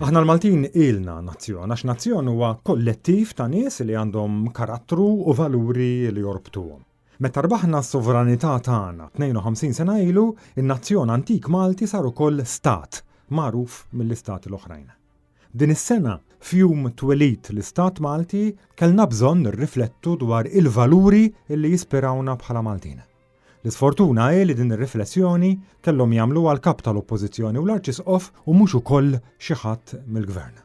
Aħna l-Maltin ilna nazzjon, għax nazzjon huwa kollettiv ta' nies li għandhom karattru u valuri li jorbtuhom. Meta rbaħna s-sovranità tagħna 52 sena ilu, in-nazzjon antik Malti sar ukoll stat, magħruf mill-istati l-oħrajn. Din is-sena, f'jum twelid l-Istat Malti, kellna bżonn nirriflettu dwar il-valuri li jispirawna bħala Maltin. L-isfortuna hi li din ir-riflessjoni kellhom jagħmluha l-Kap tal-Oppożizzjoni u l-Arċisqof u mhux ukoll xi ħadd mill-Gvern.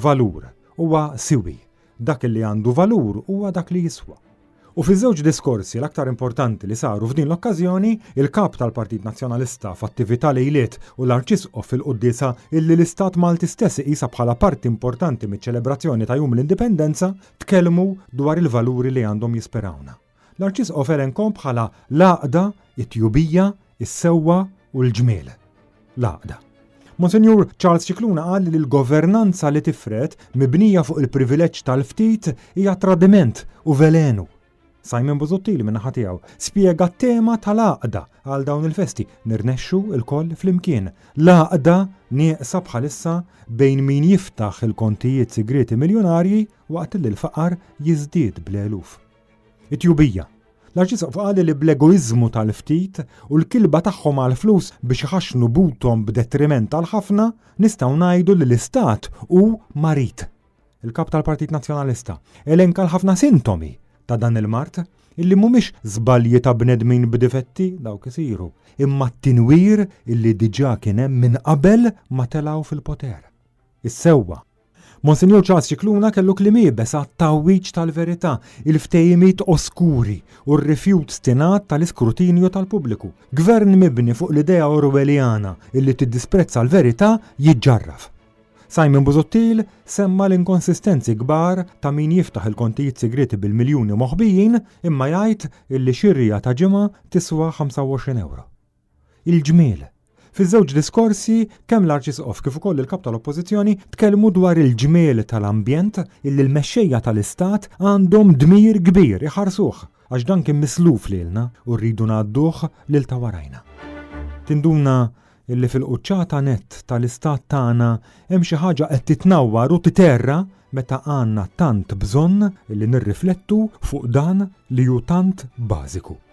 Valur huwa siwi. Dak li għandu valur huwa dak li jiswa. U fiż-żewġ diskorsi l-aktar importanti li saru f'din l-okkażjoni, il-Kap tal-Partit Nazzjonalista f'attività lejliet u l-Arċisqof fil-quddiesa illi l-Istat Malti stess iqisha bħala parti importanti miċ-ċelebrazzjoni ta' Jum l-Indipendenza, tkellmu dwar il-valuri li għandhom jispirawna. L-Arċisqof elenkhom bħala l-għaqda, it-tjubija, is-sewwa u l-ġmiel. L-għaqda. Monsinjur Charles Scicluna qal li l-governanza li tifred, mibnija fuq il-privileġġ tal-ftit, hija tradiment u velenu. Simon Busuttil min-naħa tiegħu spjega t-tema tal-għaqda għal dawn il-festi, nirnexxu lkoll flimkien. L-għaqda nieqsa bħalissa bejn min jiftaħ il-kontijiet sigrieti miljunarji waqt li l-faqar jiżdied bl-eluf. It-tjubija. L-Arċisqof qal li bl-egoiżmu tal-ftit u l-kilba tagħhom għall-flus biex iħaxxnu buthom b'detriment għal ħafna, nistgħu ngħidu li l-Istat hu marid. Il-Kap tal-Partit Nazzjonalista elenka l-ħafna sintomi ta' dan il-mard illi mhumiex żbalji ta' bnedmin b'difetti, dawk isiru, imma t-tinwir illi diġà kien hemm minn qabel ma telgħu fil-poter. Is-sewwa. Monsinjur Charles Scicluna kellu kliem iebes għat-tgħawwiġ tal-verità, il-ftehimiet oskuri u r-rifjut stinat tal-iskrutinju tal-pubbliku. Gvern mibni fuq l-idea Orwelliana illi tiddisprezza l-verità jiġġarraf. Simon Busuttil semma l-inkonsistenzi kbar ta' min jiftaħ il-kontijiet sigrieti bil-miljuni moħbijin imma jgħid illi xirja ta' ġimgħa tiswa 25 ewro. Il-ġmiel. Fiż-żewġ diskorsi, kemm l-Arċisqof kif ukoll il-Kap tal-Oppożizzjoni tkellmu dwar il-ġmiel tal-ambjent illi l-mexxejja tal-Istat għandhom dmir kbir iħarsuh għax dan kien misluf lilna u rridu ngħadduh lil ta' warajna. Tinduna illi fil-quċċata nett tal-Istat tagħna hemm xi ħaġa qed titnawwar u titerra meta għandna tant bżonn illi nirriflettu fuq dan li hu tant bażiku.